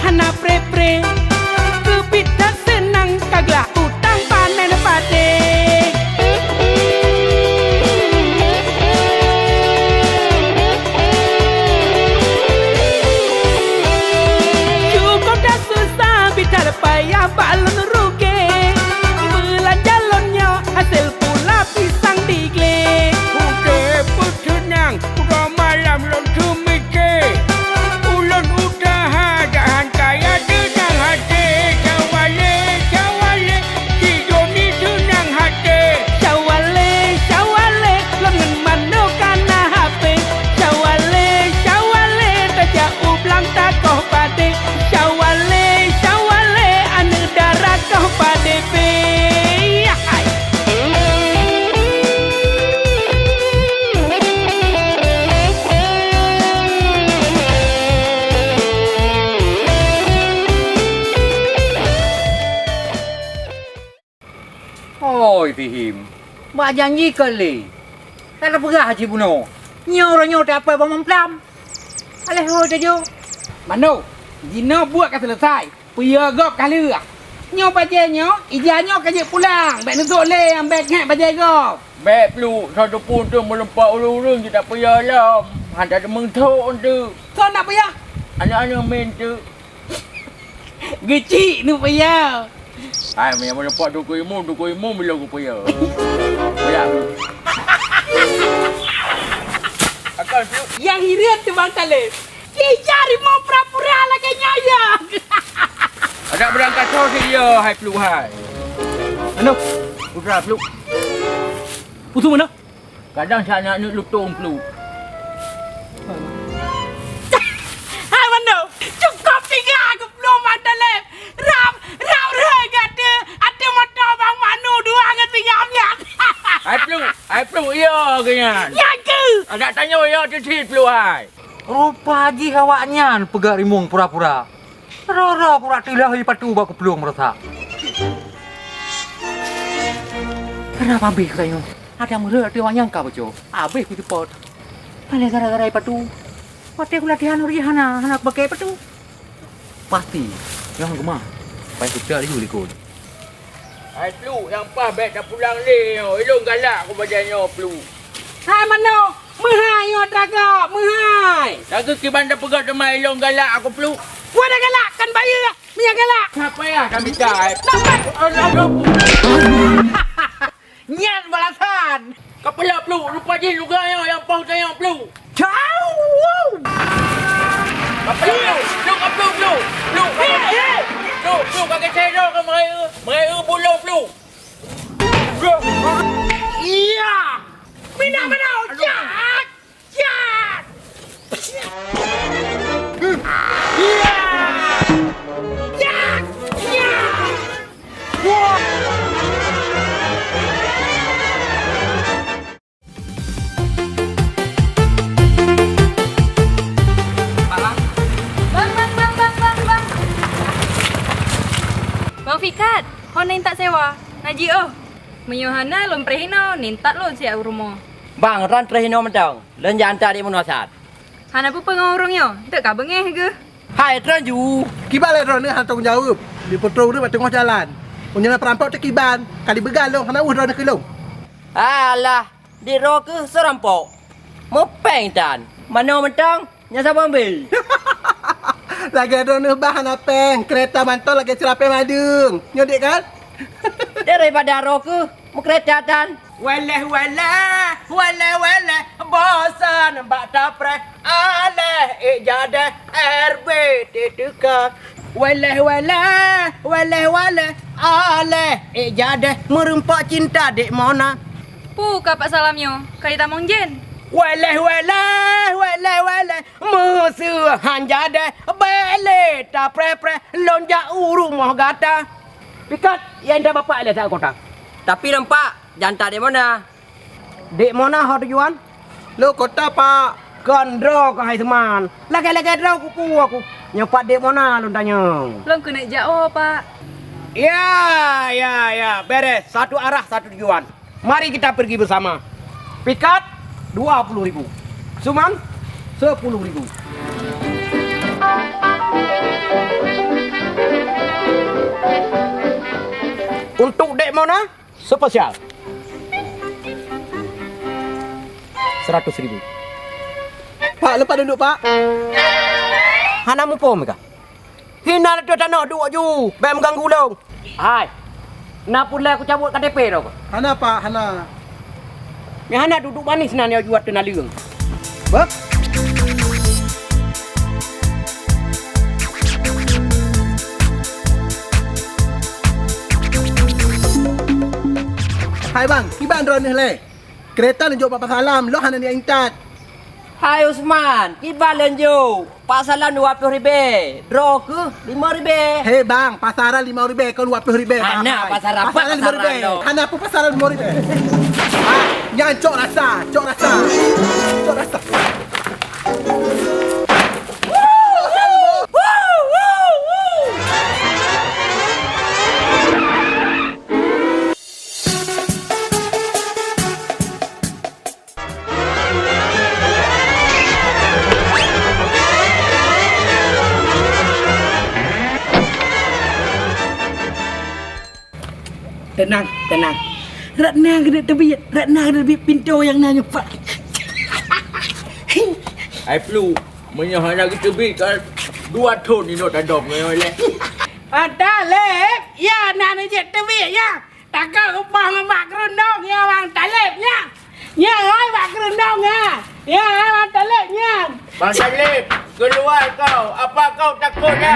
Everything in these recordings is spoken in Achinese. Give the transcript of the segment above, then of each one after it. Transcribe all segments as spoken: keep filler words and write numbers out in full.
Hana pre-pre, keubiet that seunang ka glah utang panen padé. Cukôp that susah, biet that payah bak lôn rugé. Beulanja lôn nyoe hasé pula pisang diglé. Udép peuteunang, uroe malam lôn teumike. Ulôn usaha dahan kaya teunang hati. Syawale, syawale, si Joni teunang hati. Syawale, syawale, lôn ngon Mano ka na H P. Syawale, syawale, tajak u blang takoh padé. Syawale, syawale, aneuk dara koh padé pih. Yah, hai. Hôi, Sihim. Bak janji keu lé. Ka tapeugah cit bunoe. Nyoe uroe nyoe teupeu bak mamplam. Aléh hôi teujoe. Mano, jinoe buet ka seuleusai. Peue gob ka lheueh. Nyoe bajée nyoe, ija nyoe ka jeuet pulang. Bék neusok lé nyang bék ngét bajée gob. Bék pluek, soe teupeu teuh meulumpat ureuëng-ureuëng jeuet tapeuyah lom. Hana teumeung thok teuh. Soe nak peuyah? Aneuk-aneuk mén teuh. Geuchik neupeuyo. Hai, meunyoe meurumpok Teungku Imum, Teungku Imum bilong geupeuyô. Peuyah. Akan tu. Nyang hireuen teuma kalé. Ija rimong pura-pura lagèe nyoe ya. Adak beurangkat soe si yo hai pluek hai. Anu, putra pluek. Pusu mana? Kadang sak nak neuk lutông pluek. Hai Mano, cukôp tiga keu pluek Bang Taleb. Rab, rab rhoi gata, até moto Bang Manu dua ngon singoh nyan. Hai pluek, hai pluek, iya keu nyan. Nyan keuh. Adak tanyoe iya cit-cit pluek hai. Rupa jih awaknyan peugah rimong pura-pura. Rara pura tilah ipatu bak keuplueng meurasa. Kenapa habéh keu tanyoe? Ada meureut ati awaknyan ka baco. Habéh kuteupot. Paléng gara-gara ipatu. Watèe kulatihan ureueng hana, hana kubakèe patu. Pasti, nyoe geumah. Pai kucok laju likot. Hai pluek, nyang paih bèk tapulang lé nyoe. Ilôn galak keu bajèe nyoe pluek. Hai Mano, meuhai nyoe tragok, meuhai. Lagèe kiban tapeugah teuma ilôn galak keu pluek. Wah dah galak, kan bayeue. Meunyo galak. Siapa ya kami cai? Nampak. Aduh. Nyan balasan. Kapala pluek, rupa jih juga nyoe nyang paih tanyong pluek. Cau! Kapala pluek, pluek, kapala pluek, pluek. Eh, eh. Pluek, pluek, kaki saya dah ke merayu, merayu bulong pluek. Iya. Mina mana? Aduh. Cak! Cak! Iya. Cak! Cak! Bang, bang, bang, bang, bang, bang. Bang Fikat, ho na intat sewa. Na jih oh. Meunyoe hana, lôn preh inoe, intat lôn siat u rumoh. Bang, ran preh inoe mantong. Lôn jak anta di meunoe sat. Hana peue-peue ngon ureueng nyoe, eunteuk ka beungéh geuh. Hai, droeneuh ju. Kiban lé droeneuh hana tanggung jaweueb. Di peutrong ureueng bak teungoh jalan. Meunyoe na peurampok teukiban, ka dibeugal lôn, hana ueh droeneuh keu lôn. Alah, di droe keuh seurampok. Meupéng tan. Manoe mantong, nyan saboh ambil. Lagèe droeneuh bah hana péng, keureta mantong lagèe seurapéh madeueng. Nyoe dek kan? Daripada droe keuh, meukeureta tan. Weleh, weleh, weleh, weleh, bosan bak tapreh, aléh ék jadeh, R B T teuka. Weleh, weleh, weleh, weleh, aléh ék jadeh, meurumpok cinta dek Mona. Pu ka Pak Salam nyoe, ka jitamong jén. Weleh, weleh, weleh, weleh, meuseu han jadeh, bèk lé tapreh-preh, lôn jak u rumoh gata. Pikat, ya intat bapak lé sa kota. Tapi nampak, janta dek Mona. Dek Mona ho tujuan? Lôn kota, Pak. Kon droe keuh hai Seman. Lagèe-lagèe droe kuku aku. Nyoe pat dek Mona lôn tanyong. Lôn keuneuk jak woe, Pak. Ya, ya, ya. Beres. Satu arah, satu tujuan. Mari kita pergi bersama. Pikat dua puluh ribu. Suman sepuluh ribu. Untuk dek mona, spesial. Seratus ribu. Pak, lepas duduk, Pak. Hana muphom kah? Hina lé tanoh duek ju, bèk meuganggu lôn. Hai. Na pulèe kucabut K T P droe. Hana, Pak, hana. Nyang hana duduek manis na nyoe ju ateueh naleueng. Beuh. Hai bang, kiban droeneuh lé? Keureta neujok bak Pasar Alam, lôn hana niat intat. Hai Usman, kiban lôn jok? Pasar Alam dua ploh ribèe, droe keuh lima ribèe. He bang, Pasar Alam lima ribèe kon dua ploh ribèe. Hana, Pasar Alam, Pasar Alam lima ribèe. Hana peue Pasar Alam lima ribèe. Ah, nyan cok rasa, cok rasa. Cok rasa. Teunang, teunang. Ratna keuneuk teubiet, Ratna keuneuk teubiet pintoe nyang na nyoe, Pak. Hai Plu, meunyoe hana geuteubiet ka dua thon inong tadong nyoe lé. Ata lé, ya na neujeuet teubiet ya. Takot upah ngon Mak Keurundong nyan Bang Taleb nyan. Nyan hai Mak Keurundong nyan. Nyan hai Bang Taleb nyan. Bang Taleb, keuluwa kau. Apa kau takot, ya?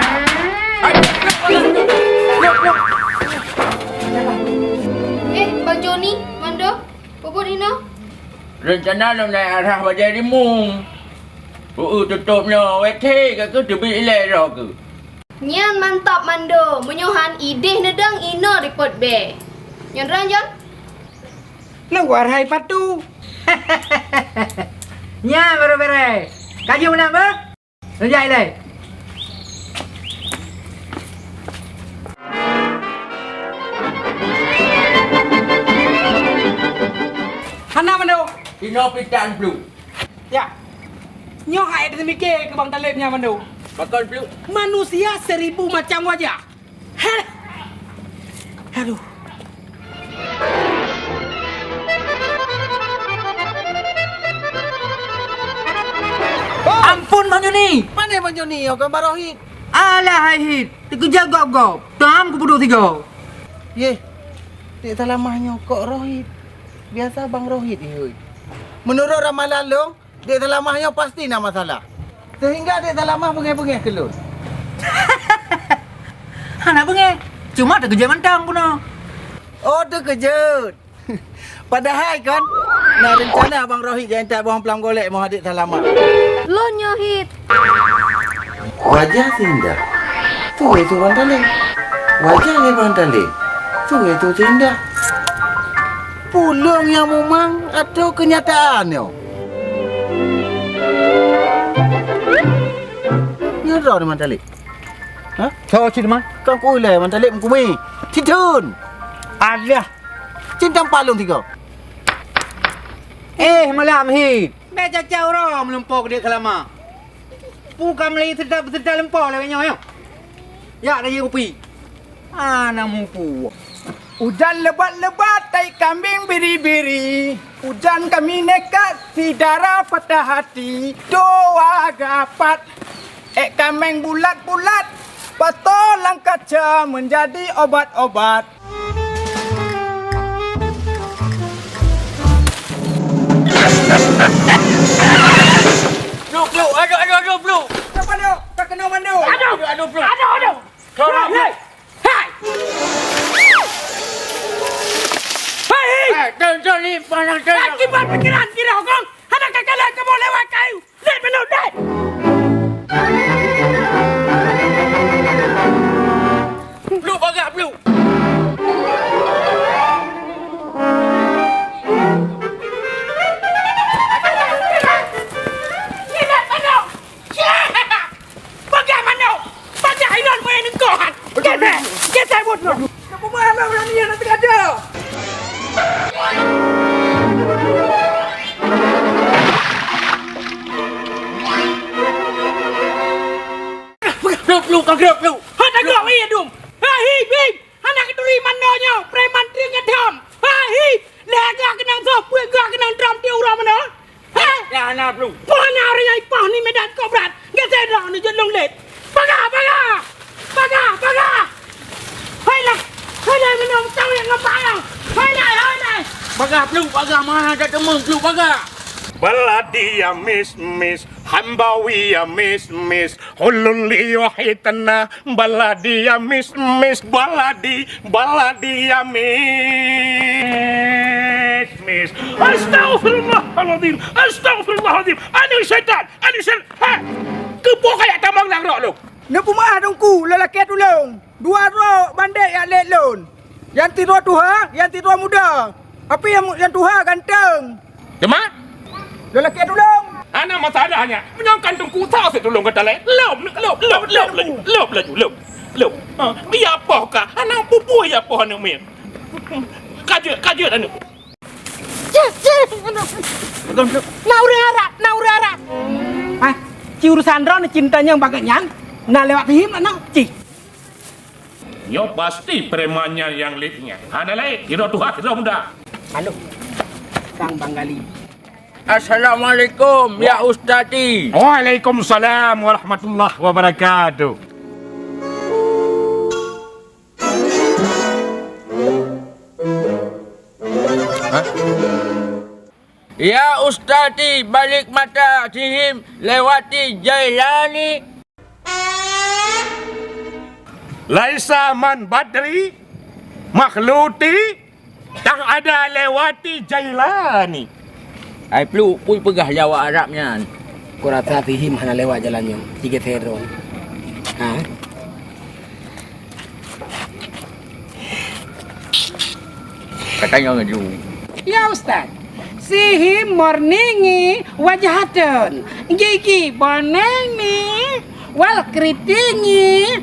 Eh, Bang Joni, Mando, peubuet inoe? Rencana lôn naik arah Bajai Rimueng. Uu tutôp nyoe, wethe ka keu teubiet ilèe droe keu. Nyan mantap Mando, meunyoe han ideh neudong inoe ripot bèe. Nyan droe Jon? Luar hai patu. Nyan baru beres. Ka jeuet meunan beuh? Neujak ilèe. Hana Mando. Inoe pitan Plu. Ya. Nyoe hai teumiké keu Bang Taleb nyan Mando. Pakon Plu? Manusia seribu macam wajah. Heh. Aduh. Ampun Bang Joni. Pane Bang Joni? Oh, kan Bang Rohit. Alah hai Hit, teukeujot gob-gob. Tam kupeuduek sigoe. Yeh. Dek Salamah nyoe kok Rohit? Biasa Bang Rohit, hei. Meunurot ramalan lôn, Dek Salamah nyoe pasti na masalah. Sehingga Dek Salamah beungéh-beungéh keu lôn. Hana beungéh, cuma teukeujot mantong bunoe. Oh, teukeujot. Padahai kan, na reuncana Abang Rohit jak intat boh amplam golek moh Dek Salamah. Lôn nyoe Hit. Wajah si indah. Peue tu Bang Taleb? Wajah lé Bang Taleb. Peue tu si indah? Pulông nyang mumang atau keunyataan nyoe? Nyoe droe ni Bang Taleb. Ha? Soe cit, Man? Kan ku ilèe Bang Taleb meukumé. Cithon. Alah. Cit tampalong tiga. Eh, malam Hit. Bèk caca uroe meulumpoe keu Dek Salamah. Peue ka meulai seudap-seudap lumpoe lagèe nyoe, nyoe. Jak tajép kupi. Hana muphom. Ujan lebat-lebat, tai kambing biri-biri. Ujan kami nekat, si dara patah hati. Doa gapat. Èk kaméng bulat-bulat, pato lam kaca meunjadi obat-obat. Pluk, pluk, aduh, aduh, aduh, pluk. Kenapa, Dok? Tak kena manduk. Aduh, aduh, pluk. Aduh, aduh. Tolong. Hei, hei. Hei. Eh, turun, turun, ni panas, turun. Akibat pikiran kira hukum. Hana kakalai kamoe lewat kayu. Dek, belum, dek! Pluk, bagah, pluk! Bagah manok! Bagah inon meu'en engkoh han! Gesek! Gesek buet nyoe! Nak peue malam rani nyang na teugadôh? Pluk, pluk, ka grep, pluk. Hana grep, iya dum. Hai, hi, bim. Hana keuturi mano nyoe. Preman. Bagah pluek, bagah meuha that teumeueng pluek bagah. Baladi ya mis-mis, hambawi ya mis-mis, hulul liyohi tanah, baladi ya mis-mis, baladi, baladi ya mis-mis. Astagfirullahaladzim, astagfirullahaladzim. Aneuk syaitan, aneuk syaitan. Ha! Keupeue kajak tamong lam rok lôn? Neupeumeu'ah Teungku, lôn lakèe tulông. Dua droe bandét jak lét lôn. Nyang sidroe tuha, nyang sidroe muda. Tapi nyang, nyang tuha ganteng. Teuma? Lôn lakèe tulông. Hana masalah nyan. Meunyoe kan Teungku, soe sit tulông gata lé? Lom, lom, lom, lom laju, lom laju, lom. Lom. Ha, ya poh ka. Hana peue-peue ya poh aneuk miet. Ka jeuet, ka jeuet aneuk. Na ureueng Arab, na ureueng Arab. Hah? Ci urusan droeneuh cinta nyang bagat nyan, na lewat Sihim aneuk ci. Nyoe pasti preman nyan nyang lét nyan. Hana laén, sidroe tuha, sidroe muda. Anu, sang Bang Gali. Assalamualaikum, ya Ustazi. Waalaikumsalam warahmatullahi wabarakatuh. Hah? Ya Ustazi, balik mata Sihim lewati Jailani. Laisa man badri makhluti tak ada lewati Jailani. Ai pluek, peue peugah Jawa Arab nyan. Kurasa Sihim hana lewat jalan nyoe. Tiga teron. Ha? Katanya ngeju. Ya Ustaz, Sihim morningi wajhatun, gigi bonengi, wal kritingi,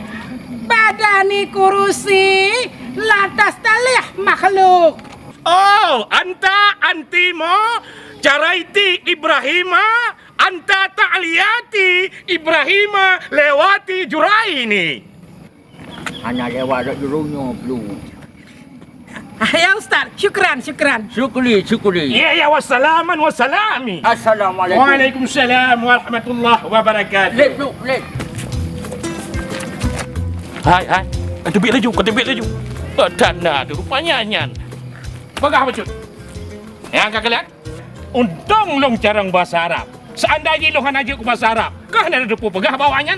badani kurusi, lantas talih makhluk. Oh, anta antimo caraiti Ibrahima, anta ta'liyati Ibrahima lewati Juraini. Hana lewat lok jurông nyoe, Plu. Ah, ya Ustaz, syukran, syukran. Syukuri, syukuri. Ya, ya, wassalaman wassalami. Assalamualaikum. Waalaikumsalam warahmatullahi wabarakatuh. Leh, Plu, leh. Hai, hai. Kau teubiet laju, kau teubiet laju. Oh, tanda tu rupanya nyan. Peugah bacut. Nyang ka kalian? Untông lôn carông basa Arab. Seandai jih lôn hana jeuet keu basa Arab, kah na teupeue peugah bak awaknyan?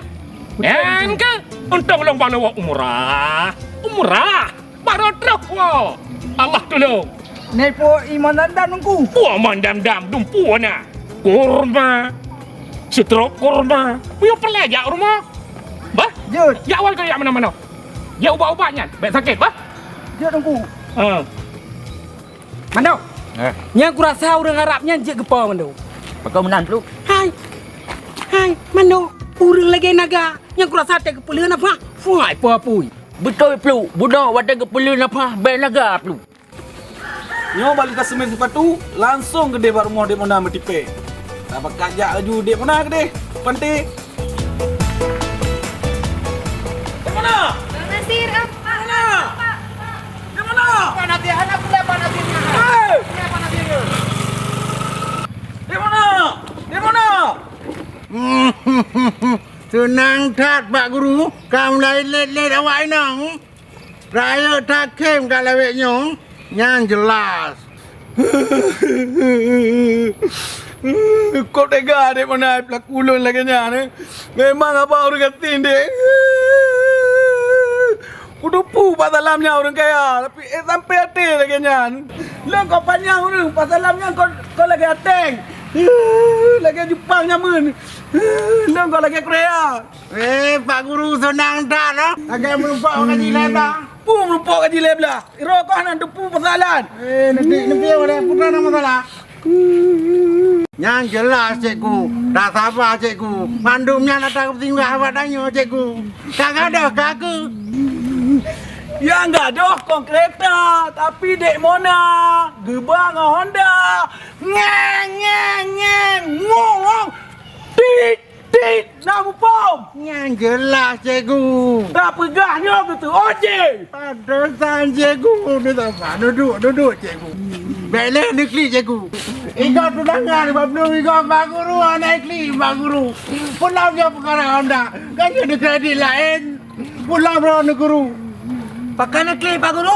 Nyan keuh untông lôn ban lôn umrah. Umrah! Barô troh woe! Allah tulông! Nyan peue iman dam-dam, Teungku? Peue iman dam-dam, dumpeue na. Kurma. Sitrok kurma. Peue peureulèe jak rumoh? Bah? Jeuet. Jak awai keu jak manoe-manoe. Jak ubat-ubat nyan, bèk sakét, bah? Jeuet, Teungku. Ha. Mando. Eh. Nyang kurasa ureueng Arab nyan jeuet geupo, Mando. Pakon meunan, Plu? Hai. Hai, Mando. Ureueng lagèe naga. Nyang kurasa teuh geupeuleueh nafah. Fuai, pui-pui. Beutôi, Plu. Bunoe watèe geupeuleueh nafah, bèe naga, Plu. Nyoe bak lôn ka seumén sipatu, langsông keudéh bak rumoh Dek Mona meutipèe. Tabakat jak laju Dek Mona keudéh, panté. Dek Mona! Bang Nasir, ah, Pak, Mona! Pak, Pak. Dek Mona! Pak Nasir, anak pula Pak Nasir. Hei! Ya, Pak Nasir. Dek Mona! Dek Mona! Seunang that, Pak Guru, ka mulai lét-lét awak inong. Rayeuk that khém ka lawét nyoe, nyan jeulaih. Kok teuga Dek Mona peulaku lôn lagèe nyan, eh? Memang haba ureueng gasien, Dek. Kuteupeue Pak Salam nyan ureueng kaya, tapi ék sampoe até lagèe nyan. Lôn kok panyang ureueng, Pak Salam nyan kok, kok lagèe ateng. Lagèe Jepang nyameun. Lôn kok lagèe Korea. Eh, Pak Guru seunang that, ah. Lagèe meurumpok gaji lhèe blah. Peue meurumpok gaji lhèe blah? Droe kah hana teupeue peusalan. Eh, nanti, nanti ada putra nama salah. Nyan jeulaih, Cikgu. Tasaba, Cikgu. Mandum nyan ata keusinggah awak tanyoe, Cikgu. Ka gadoh keu aku. Nyang gadoh kon keureta, tapi Dek Mona geuba ngon Honda. Ngeng, ngeng, ngeng. Ngong, ngong. Tit. Tit, na muphom! Nyan jeulaih, Cikgu. Tapeugah nyoe keu tu, oje! Padahai, Cikgu, ni saban. Dudoe, dudoe, Cikgu. Bèk lé neuklik, Cikgu. Igoe tunangan, bak Plu, igoe bak Guru, hana iklik bak Guru. Pulang nyoe peukara Honda. Kan nyoe di kredit laén. Pulang droe ngon Guru. Pakon neuklik bak Guru?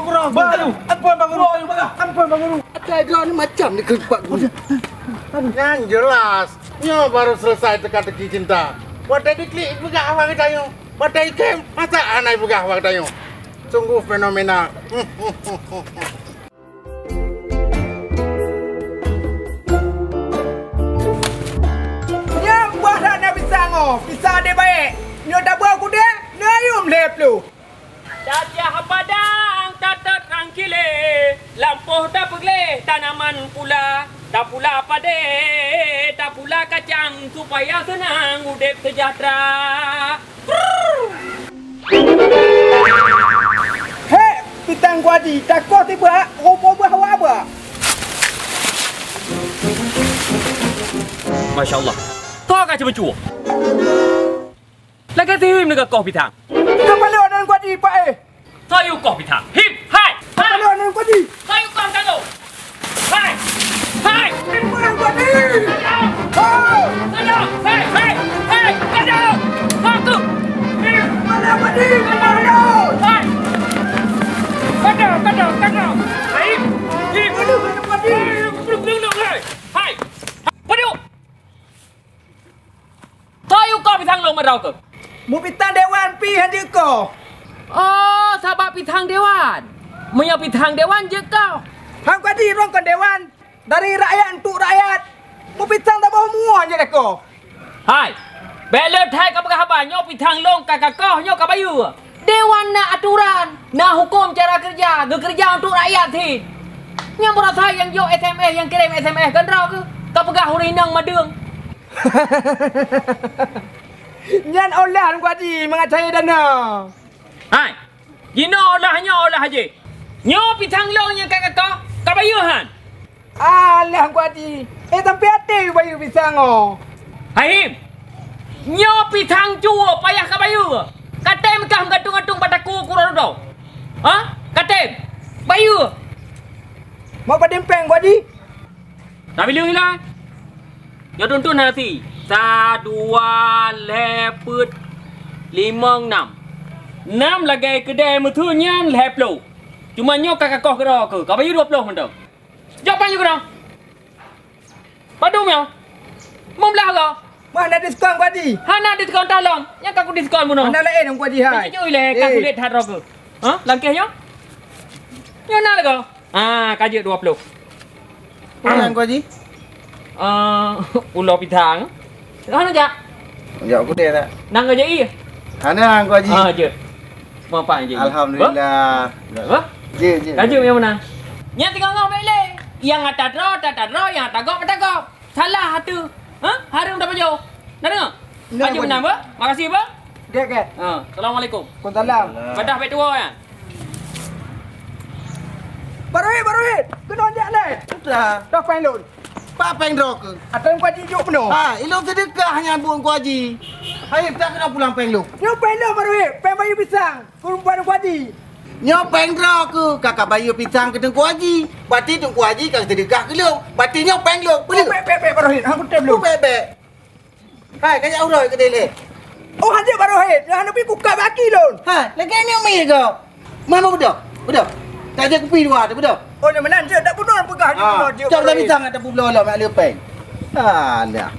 Bang Guru. Bang Guru. Ampun, Bang Guru. Ampun, Bang Guru. Atai droe ni macam ni keu Pak Guru. Nyan jelas. Nyoe baru selesai teka-teki cinta. Watèe diklik peugah awak geutanyoe. Watèe item, masa hana peugah awak geutanyoe. Sungguh fenomenal. Nyan buah that na pisang oh, pisang até baék. Nyoe taboh kudé, neuyum lhèe ploh. Tajah padang tatot rangkilé, lampôh tapeugleh tanaman pula, tapula padé, tapula kacang, supaya seunang udép seujahteura. Hek, pitang Guaji, takoh tibak, rumoh bah wabah. Masya Allah. Toh ka ceumeucue. Lagèe tihim neuka koh pitang. Keupeue lôn ngon Guaji, Pak, eh? Soe yue koh pitang? Hip, hai! Hai! Keupeue lôn ngon Guaji? Soe yue koh pitang lôn? Hai! Hai! Keupeue lôn Guaji? Hai! Hai! Hai! Hai! Hai! Hai! Hai! Keupeue lôn Guaji? Keupeue lôn? Hai! Keupeue lôn? Keupeue lôn? Hai! Hip! Hip! Keupeue lôn Guaji? Hai! Keupeue lôn? Keupeue lôn? Hai! Hai! Padum! Soe yue koh pitang lôn meudroe keuh? Meupitang dewan pih han jeuet koh. Oh, sabab pitang dewan. Meunyoe pitang dewan jeuet koh. Han Guaji rhung kon dewan. Dari rakyat untuk rakyat. Meupitang saboh mua jeuet koh. Hai, bèk le that kapeugah haba nyoe pitang lôn ka kakoh nyoe kabayeue. Dewan na aturan, na huköm cara keureuja, geukeureuja untuk rakyat cit. Nyang beurasa nyang jok S M S, nyang kirém S M S keudroe keuh, kapeugah ureueng inong madeueng. Nyan olah Teungku Aji mangat cayée dana. Hai, jinoe olah nyoe olah jih. Nyoe pisang lôn nyang ka kakoh, kabayeue han? Alah, Teungku Aji, eh, sampai até bayeue pisang nyoe. Hai Him, nyoe pisang cue payah kabayeue. Katem kah meugantung-gantung bak takue keu uroe dudoe? Ha? Katem? Bayeue! Mak padum péng, Teungku Aji? Tabileueng ilai. Nyoe tuntun hana si. Sa, dua, lhée, peuet, limong, nam. Nam lagée keudée meutheun nyan lhée ploh. Cuma nyoe ka kakoh keudroe keuh, kabayeue dua ploh mantong. Jok péng nyoe keunoe. Padum nyoe? Limong blaih hareuga. Mah na diskon, Teungku Aji? Hana diskon talom. Nyang ka kudiskon bunoe. Hana laén, Teungku Aji, hai. Peucit ui lé, ka sulet that droe keuh. Ha? Langkeh nyoe? Nyoe na lagoe. Ah, ka jeuet dua ploh. Peue nyan, Teungku Aji? Ah, ulo pisang. Hana jak? Jak kudeh tak? Nang ka jai? Hana, Teungku Aji. Ah, jeuet. Meuapa jai? Alhamdulillah. Apa? Jeuet, jeuet. Ka jeuet nyang meunan. Nyan teungoh-ngoh bèk lé. Nyang ata droe, ata droe, nyang ata gob, ata gob. Salah atu. Ha? Hareuem tapajoh. Na deungoe? Ka jeuet meunan, beuh? Makasih, beuh. Gèt, gèt. Ha, assalamualaikum. Waalaikumsalam. Badah bèk tuwoe nyan. Barohit, Barohit, keunoe jak lé. Sudah. Toh péng lôn. Pat péng droe keuh? Ata Teungku Aji jok bunoe. Ha, ilôn seudeukah nyan buet Teungku Aji. Hai, tak keunoe pulang péng lôn. Nyoe péng lôn, Barohit, péng bayeue pisang. Keu ureueng Teungku Aji. Nyoe péng droe keuh ka kabayeue pisang keu Teungku Aji. Berarti Teungku Aji ka seudeukah keu lôn. Berarti nyoe péng lôn. Beuh, bèk, bèk, bèk, Barohit. Hana kutem lôn. Bèk, bèk. Hai, ka jak uroe keudeh lé. Oh, hanjeuet Barohit. Hana pih kukab bak aki lôn. Ha, lagèe nyoe mi keuh. Meunoe beudôh. Beudôh. Tak jeuet kupi dua tu, beudôh. Oh, nyoe meunan jeuet. Tak bunoe peugah nyoe. Ah, bunoe jeuet, cok Barohit. Dah pisang ata peubloe lom nak leueng péng. Alah.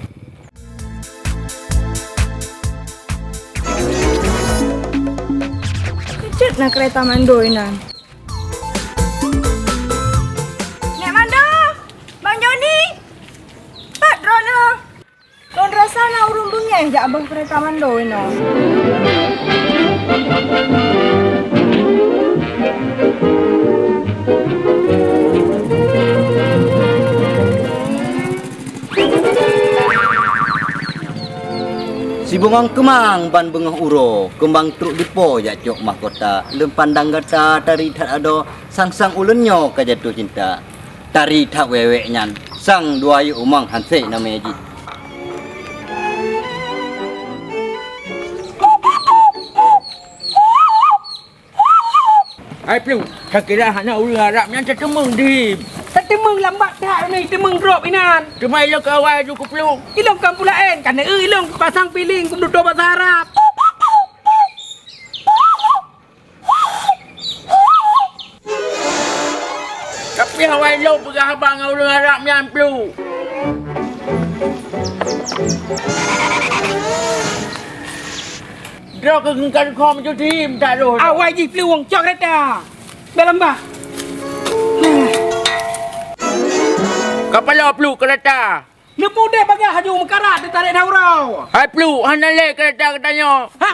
Jeuet na keureta mandoi nan. Nek Mando, Bang Joni, pat droeneuh? Lôn droe Sana ureuëng beungéh jak beuh keureta mando inoe. Sibungong keumang ban beungoh uroe, keumbang trok dipo jak cok mahkota. Lôn pandang gata tari that adoe, sang-sang ulôn nyoe ka jatuh cinta. Tari that wék-wék nyan, sang dua yue umong han sép namé jih. Hai Pluek, kakira hana ureuëng Arab nyan tateumeung dihim. Tateumeung lambat that ni, teumeung drob inan. Teuma ilong keu awai ju keu Pluek. Ilong kan pula en, kan eu ilong pasang piling keu dudoe basa Arab. Tapi awai lôn peugah haba ngon ureuëng Arab nyan Pluek. Droe keu geungkan khom ju dihim that roh. Awai jih Pluek, cok keureta. Bèk lambat. Kapalo Pluek keureta. Neupudeh bagah haju meukarat ditarek na uroe. Hai Pluek, hana lé keureta geutanyoe. Ha?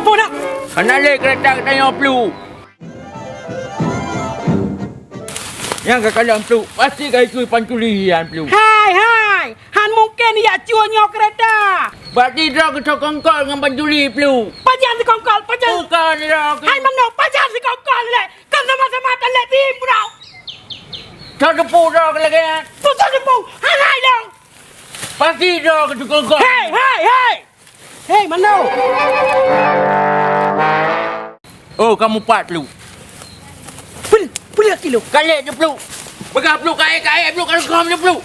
Peue na? Hana lé keureta geutanyoe Pluek. Nyang ka kalon Pluek, pasti ka ikui pancuri nyan Pluek. Hai, hai! Han mungken jak cue nyoe keureta. Berarti droe keu sikongkol ngon pancuri Pluek. Pajan sikongkol, pajan. Bukan droe keu. Hai mano, pajan sikongkol lé. Kan sama-sama tan lé tim, bro. Tateupeue droe keu lagèe nyan. Peue tateupeue? Hai, hai dong. Pasti droe keu sikongkol. Hei, hei, hei! Hei, mano? Oh, kamoe pat Pluek. Pul-, puléh kilo. Kalek je Pluek. Peugah Pluek, kaék, kaék Pluek, ka rukam je Pluek.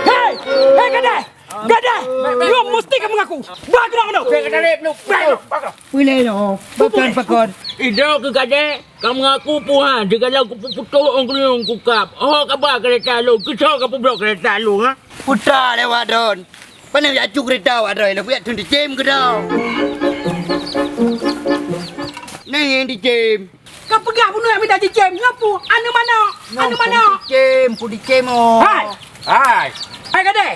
Hei! Hei, gadai! Gadai! Nyoe musti ka meungaku. Bah keunoe keunoe. Bèk ka tarék Pluek. Bèk keunoe. Pakon. Pakon. Idok keu gadai, ka meungaku puhan, digalau kupu-, putôh ôn geuliong kukab. Oh, kaba keureta lôn, keusoe ka peubrok keureta lôn, ha? Puta lewat don. Pane jak cu keureta awak droe lôn, jak thon dicém keunoe. Neh dicém. Ka peugah bunoe mita cicém, nyoe pu, aneuk manok, aneuk manok. Cicém, pu dicém oh. Hai. Hai. Hai gadai.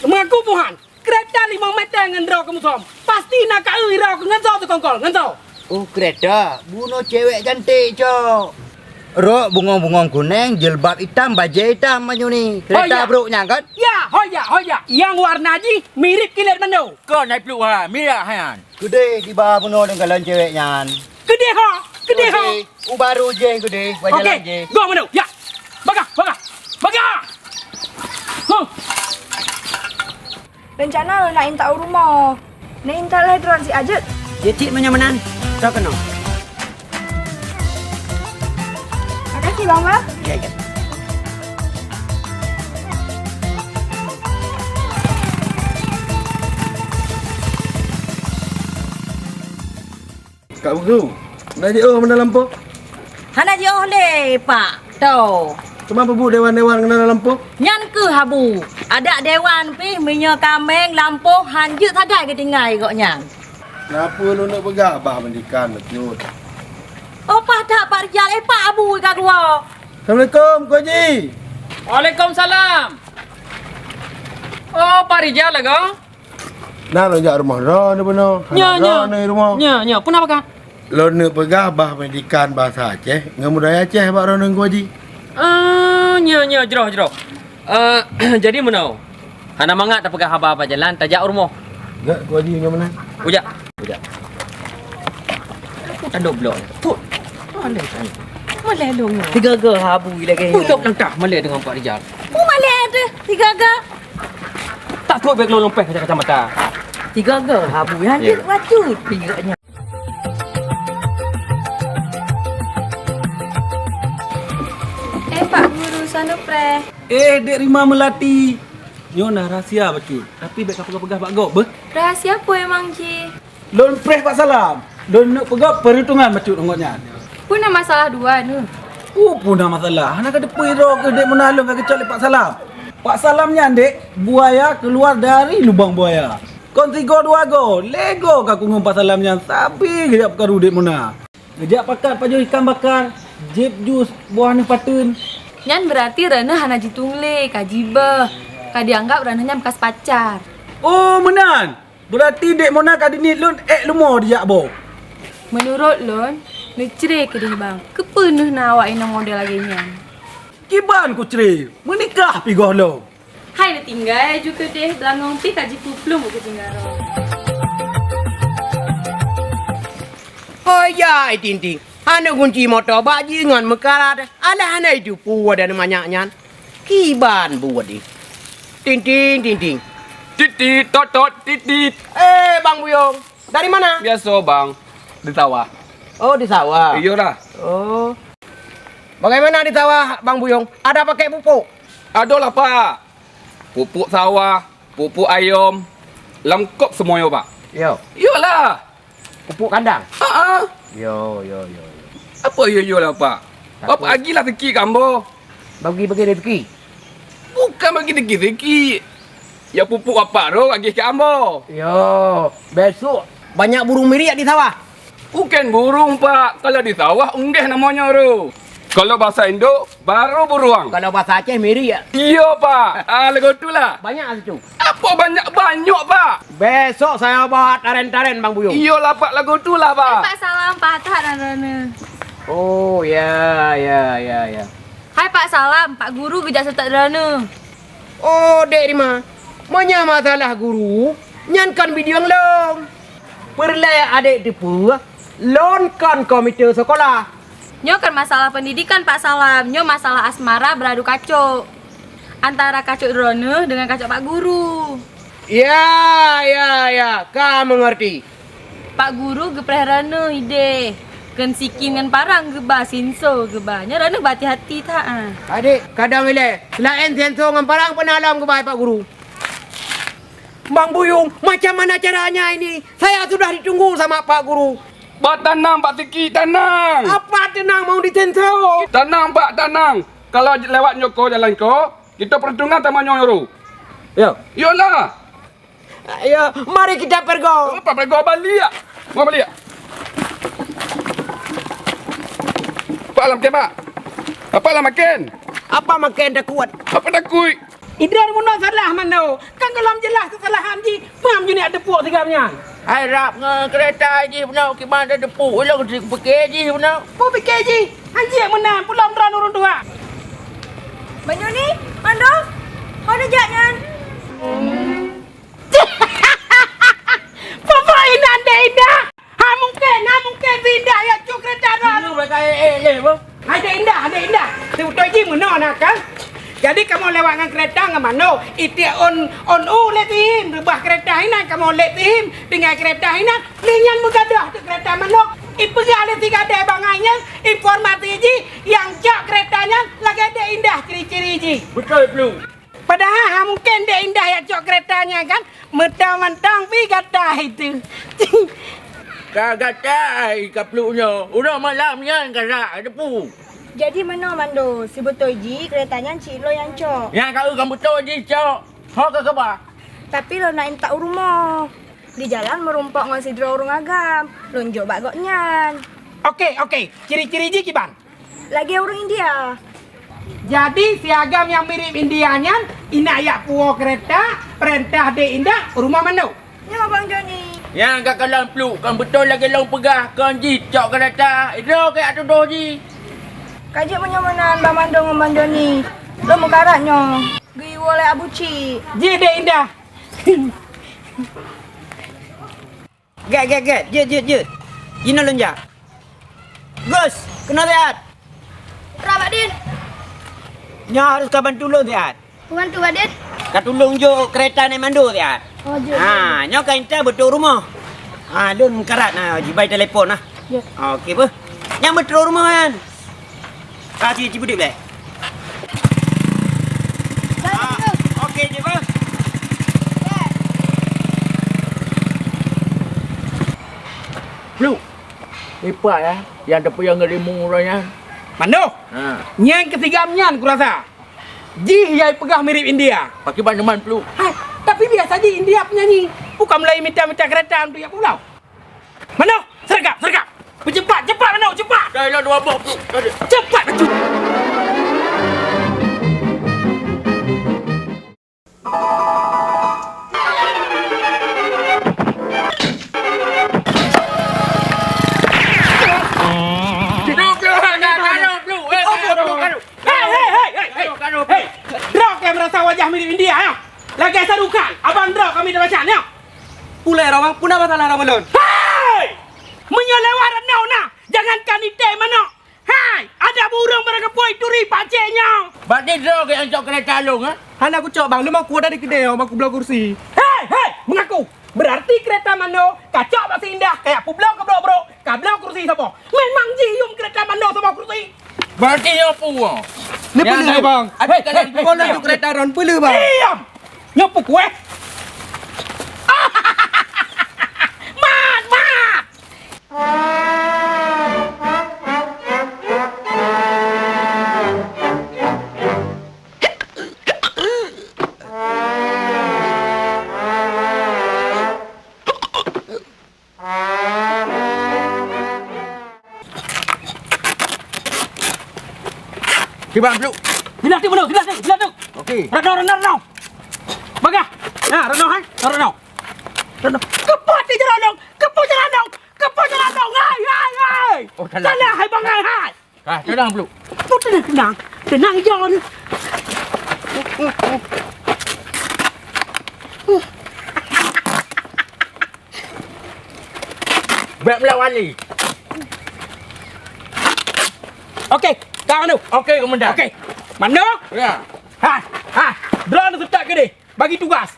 Meungaku puhan. Keureta limong meter ngon droe keumusom. Pasti na ka eu droe keu ngon soe teukongkol, ngon soe. Oh, keureta. Bunoe cewek cantik, cok. Rok bungong-bungong kuneng, jilbab itam, bajée itam, baju ni. Keureta brok nyan kan? Ya, ho ya, ho ya. Nyang warna jih mirip kilét mando. Kon hai Pluek ha, mirah nyan. Keudeh diba bunoe deungon cewek nyan. Keudeh ho, keudeh ho. Keudeh, u baru jeh keudeh, bajalan jeh. Go mano? Ya. Bagah, bagah. Bagah. Huh. Rencana lôn nak intat u rumoh. Nak intat lhèe droe siat jeuet. Ya cit meunyoe meunan. Ka keunoe. Makasih bang, bang. Ya, ya. Kak Guru, na jiôh meunan lampôh? Hana jiôh lé, Pak. Toh. Teuma peubuet dewan-dewan keunan lampôh? Nyan keuh habu. Adak dewan pih meunyoe kaméng lampôh han jeuet sagai geutinggai gobnyan. Na peue lôn neuk peugah bah meundikan bacut. Oh, paih that Pak Rijal, eh, Pak Abu ka geuwoe. Assalamualaikum, Ko Haji. Waalaikumsalam. Oh, Pak Rijal lagoe? Na lôn jak rumoh droeneuh bunoe. Nya, hana nya. Droeneuh rumoh. Nya, nya. Peue na peugah? Lôn neuk peugah bah pendidikan bahasa Aceh ngon budaya Aceh bak droeneuh Teungku Haji. Ah, nya, nya, jroh, jroh. Eh, jadi meunoe. Hana mangat tapeugah haba bak jalan, tajak u rumoh. Gak Teungku Haji ngon meunan. Ujak. Ujak. Aku tandok blok. Tut. Malèe tandok. Malèe dong. Tiga-tiga habu lagèe nyoe. Ujak nantah malèe deungon Pak Rijal. Peue malèe teuh tiga-tiga. Tak trok bèk lôn lumpah kaca-kacamata. Tiga-tiga habu nyan jeuet bacut pinggirnya. Eh, Pak Guru, soe neupreh? Eh, Dek Rima Melati. Nyoe na rahsia bacut, tapi bèk kapeugah-peugah bak gob beuh. Rahsia peue emang jih? Lôn preh Pak Salam. Lôn neuk peugah peurutongan bacut ngon gobnyan. Peue na masalah dua neuh? Oh, peue na masalah. Hana kateupeue droe keuh Dek Muna lôn ka geucok lé Pak Salam. Pak Salam nyan, Dek, buaya keuluar dari lubang buaya. Kon sigoe dua goe, lhèe goe ka kungon Pak Salam nyan sabe geujak peukaru Dek Muna. Geujak pakat pajoh ikan bakar, jieb jus buah neuh pateuen. Nyan beurati droeneuh hana jitueng lé, ka jibeuh. Ka jianggab droeneuh nyan beukas pacar. Oh, meunan! Beurati Dek Mona ka diniet lôn ék leumo dijak boh. Meunurot lôn, neucre keudeh bang. Keupeue neuh na awak inong model lagée nyan? Kiban kucre, meunikah pih gohlom. Hai neutinggai aju keudeh, beulangong pih ka jipeuplueng u keucing garoe. Hoi ya, Itinting, hana gunci moto bak jih ngon meukarat, alah hana itu peue dan manyak nyan. Kiban buet ih. Ting ting, ting ting. Titit, tot tot, titit. Eh, Bang Buyong, dari mana? Biasa, Bang. Di sawah. Oh, di sawah. Iyalah. Oh. Bagaimana di sawah, Bang Buyong? Ada pakai pupuk? Adolah, Pak. Pupuk sawah, pupuk ayam, lengkap semuanya, Pak. Yo. Iyalah. Pupuk kandang? Ha ah. Yo, yo, yo, yo. Apa yo, yo lah, Pak? Takut. Bapak agilah sikit kat ambo. Bagi-bagi rezeki? Bukan bagi rezeki-rezeki. Ya pupuk bapak tu agih kat ambo. Yo, besok banyak burung miriak di sawah. Bukan burung, Pak. Kalau di sawah, unggeh namanya tu. Kalau bahasa Indo, baru buruang. Kalau bahasa Aceh, miriak. Iya, Pak. Ah, lagu tu lah. Banyak situ. Apa banyak-banyak, Pak? Besok saya bawa taren-taren, Bang Buyung. Iyalah, Pak, lagu tu lah, Pak. Hai, Pak Salam, patah dah droeneuh. Oh, ya, ya, ya, ya. Hai, Pak Salam, Pak Guru geujak seutôt droeneuh. Oh, Dek Rima. Meunyoe masalah guru, nyan kon bideung lôn. Peureulée adék teupeue, lôn kon komite sekolah. Nyoe kon masalah pendidikan, Pak Salam. Nyoe masalah asmara beuradu kacok. Antara kacok droeneuh deungon kacok Pak Guru. Ya, ya, ya, ka meungerti. Pak Guru geupreh droeneuh ideh. Kon sikin ngon parang geuba, sinso geuba. Nyoe droeneuh beuhati-hati that, ah. Adék, kadang ilée, seulaén sinso ngon parang peue na lom geuba Pak Guru. Bang Buyung, macam mana caranya ini? Saya sudah ditunggu sama Pak Guru. Bah, tanang, Pak Siki, tanang. Apa tenang mau disinso? Tanang, Pak, tanang. Kalau lewat nyoe ko jalan ko, kita perhitungan sama nyoe ru. Ya. Yolah. Ya, mari kita pergi. Apa pergi balik? Mau balik? Apa alam kebak? Apa alam makan? Apa makan takut? Apa takut? Idroe meunoe salah manoe, kan gohlom jeulaih keusalahan jih, peue jih neujak teupok sigam nyan? Hai rab ngon keureta jih bunoe, kiban teupok ulôn pike jih bunoe. Peue pike jih? Hanjeuet meunan, peulom droe ureueng tuha. Bang Joni, Mando, ho neujak nyan? Peue-peue inan deh indah! Hai mungken, hai mungken si Indah ya cok keureta droe. Hai dek Indah, dek Indah. Sibeutôi jih meunoe na kan. Jadi kamoe lewat ngon keureta ngon manoe. Itiek ôn, ôn u lé sihim, reubah keureta inan kamoe lé sihim, tinggai keureta inan. Lé nyan meugadôh teuk keureta manoe. Ipeugah lé si gadée bangai nyan, informasi jih nyang cok keureta nyan lagée dek Indah ciri-ciri jih. Beutôi, Plu. Padahai ha mungken dek Indah nyang cok keureta nyan kan, mantong-mantong pih gata itu. Ka gata ai ka Plu nyoe, uroe malam nyan ka rak teupeu. Jadi meunoe Mando, sibeutôi jih keureta nyan cit lôn nyang cok. Nyang ka eu kan beutôi jih cok. Ho ka keuba. Tapi lôn na intat u rumoh. Di jalan meurumpok ngon sidroe ureueng agam. Lôn jok bak gobnyan. Oke, oke. Ciri-ciri jih kiban? Lagée ureueng India. Jadi, si agam nyang mirip India nyan, inak yak puwoe keureta, peurintah dek Indah, rumoh mandum. Nyoe Bang Joni. Nyang ka kalon Pluk, kon beutôi lagée lôn peugah, kon jicok keureta, idroe keu yak tudoh jih. Ka jeuet meunyoe meunan Bang Mandum ngon Bang Joni. Lôn meukarat nyoe, geuyue lé Abu Cik. Jih dek Indah. Gét, gét, gét. Jeuet, jeuet, jeuet. Jinoe lôn jak. Gus, keunoe siat. Rab, Pak Din. Nyoe harôh ka bantu lôn siat. Bantu, Pak Din. Ka tulông jok keureta nèk Mando siat. Oh, jeuet, jeuet. Ha, nyoe ka intat beutôi rumoh. Ha, lôn meukarat na, jibai telepon na. Jeuet. Oke, beuh. Nyang beutôi rumoh nyan. Ka ci, ci beudeuh lé. Ah, oke, ci beuh. Pluk. Ipak ya, nyang teupeu nyang ngelimu uroe nyan. Manoh. Ha. Nyang keusigam nyan kurasa. Jih nyang peugah mirip India. Pakiban teuma Pluk. Hai, tapi biasa jih India penyanyi. Bukan mulai mita-mita keureta untuk yak pulau. Manoh, seureugup, seureugup. Peucepat, cepat Manoh, Wabah, Bro. Aduh. Cepat, Bro. Hei, hei, hei, hei, hei. Hei, droe keuh meurasa wajah mirip India, ya? Lagèe Shah Rukh Khan, abang droe kami dah baca, ya? Ulèe rawang, peue na masalah rawang lôn? Hei! Meunyoe lewat ranoe na, jangankan iték manok. Hai, ada ureueng barangkapeue turi pacék nyoe. Berarti droe keuh nyang cok keureta lôn, ha? Hana kucok, Bang. Lôn meukuah dari keudè, Bang, kubloe kursi. Hei, hei, mengaku. Berarti keureta manoe kacok bak si Indah, kajak peubloe keu brok-brok, kabloe kursi saboh. Memang jih yuem keureta manoe saboh kursi. Berarti nyoe peue? Ni peue, Bang? Hei, hei, hei, keureta ron peue, Bang? Diam! Nyoe peue kueh? Mat, mat! Kiban, Pluk. Sila, Pluk, sila, Pluk, sila, Pluk. Okey. Ranoe, ranoe, ranoe. Bagah. Nah, ranoe, hai. Ranoe. Ranoe. Keupeue ti ranoe? Keupeue ranoe? Keupeue ranoe? Hai, hai, hai. Oh, salah. Salah, hai, bangai, hai. Ah, tenang, Pluk. Oh, tenang, tenang. Tenang, Jon. Bèk melawan lé. Okey, ka anu. Okey, Komandan. Okey. Mandum? Ya. Ha, ha. Droeneuh seutôt keudeh. Bagi tugas.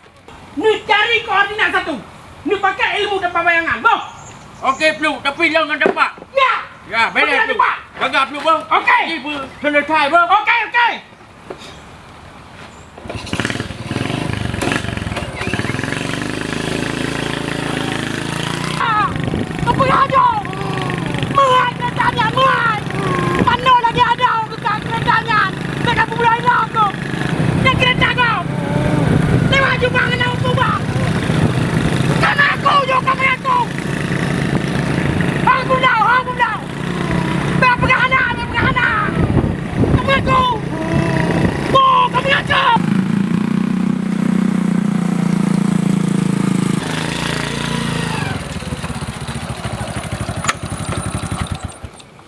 Neucari koordinat satu. Neupakai ilmu tanpa bayangan. Boh. Okey, Pluk. Tapi lôn ngon teumpat. Ya. Ya, beres, Pluk. Jaga, Pluk, boh. Okey. Ji, boh. Selesai, boh. Okey, okey. Ah, keupeue adoe? Meuhat keureta nyan, meuhat! Manoe lagèe adoe keu keureta nyan, bèk ka peubulai lom keuh. Nyan keureta gob! Lewat jumang ngon peubah! Ka meuaku nyoe, ka meuaku! Hong peubloe, hong peubloe! Bèk peugah hana, bèk peugah hana! Ka meuaku! Boh, ka meuaku!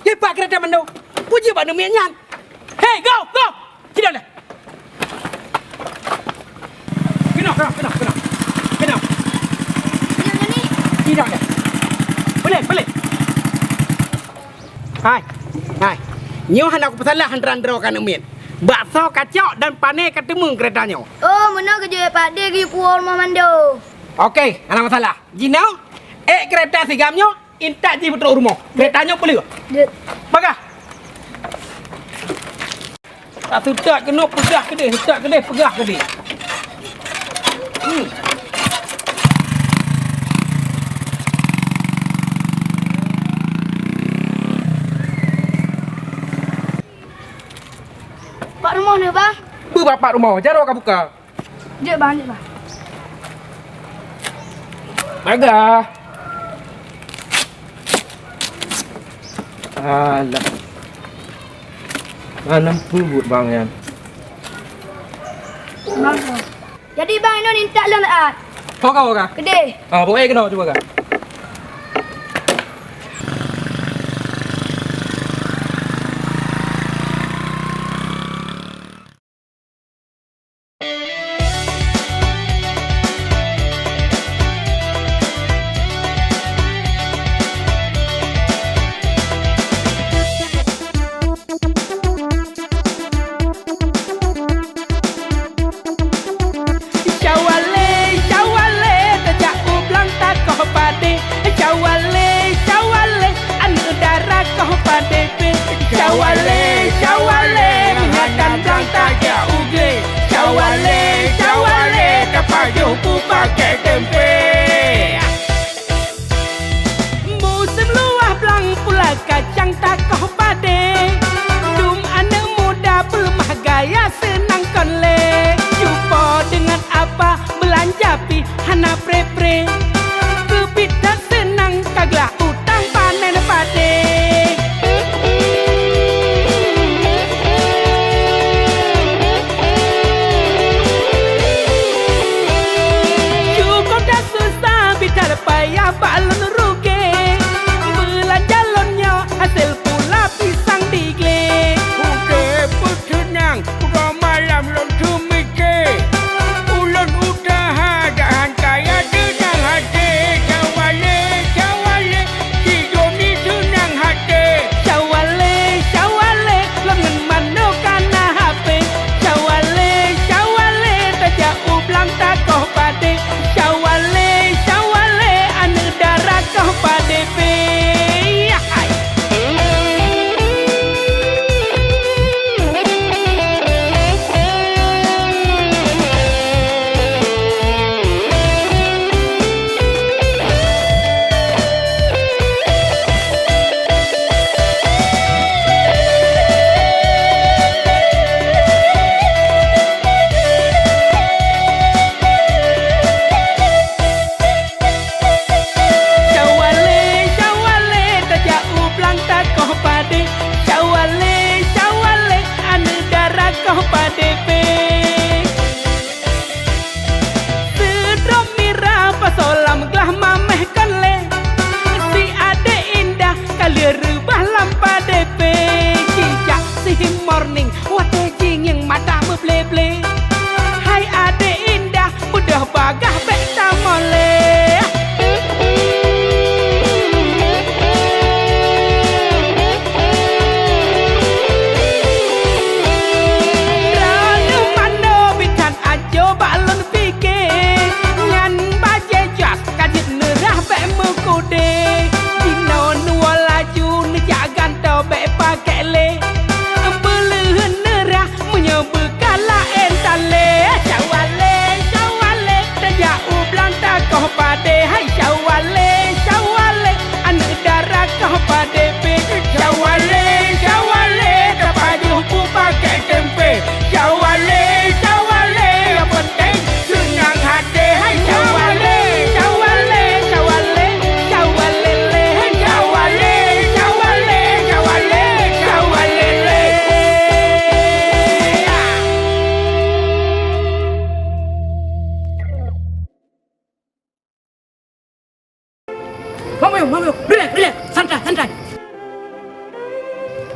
Lipat keureta manoe. Peue jeuet bak aneuk miet nyan? Hei, go, go! Sidang deh. Keunoe, keunoe, keunoe, keunoe. Keunoe. Sidang deh. Boleh, boleh. Hai. Hai. Nyoe hana kupeusalah antara droe keu aneuk miet. Baksoe kacok dan pané kateumeung keureta nyoe. Oh, meunoe keujeuet, Pak Dé, geupuwoe rumoh mando. Okey, hana masalah. Jinoe, ék keureta si Gam nyoe, intat jih beutrok rumoh. Keureta nyoe peuleueh. Jeuet. Bagah. Ka seutôt keunoe peugah keudeh, seutôt keudeh peugah keudeh. Hmm. Pat rumoh neuh, Bang? Beu bak pat rumoh, jaroe ka buka. Jeuet, Bang, jeuet, Bang. Bagah. Alah. Hana peubuet Bang nyan. Bang, Bang. Jadi, Bang, inoe intat lôn reuat. Ho ka, ho ka? Keudeh. Ah, bawa air keunoe cuba ka. Syawale, syawale, teujak u blang takoh padé. Syawale, syawale, aneuk dara koh padé pih. Syawale, syawale, meuhadang blang tajak u glé. Syawale, syawale, tapajoh pupakèe teumpe. Musém luwah blang pula kacang takoh padé. Dum aneuk muda peuleumah gaya seunang kon lé. Cupo deungon apa beulanja pih hana pré-pré. Keubiet that seunang ka glah utang panen padé.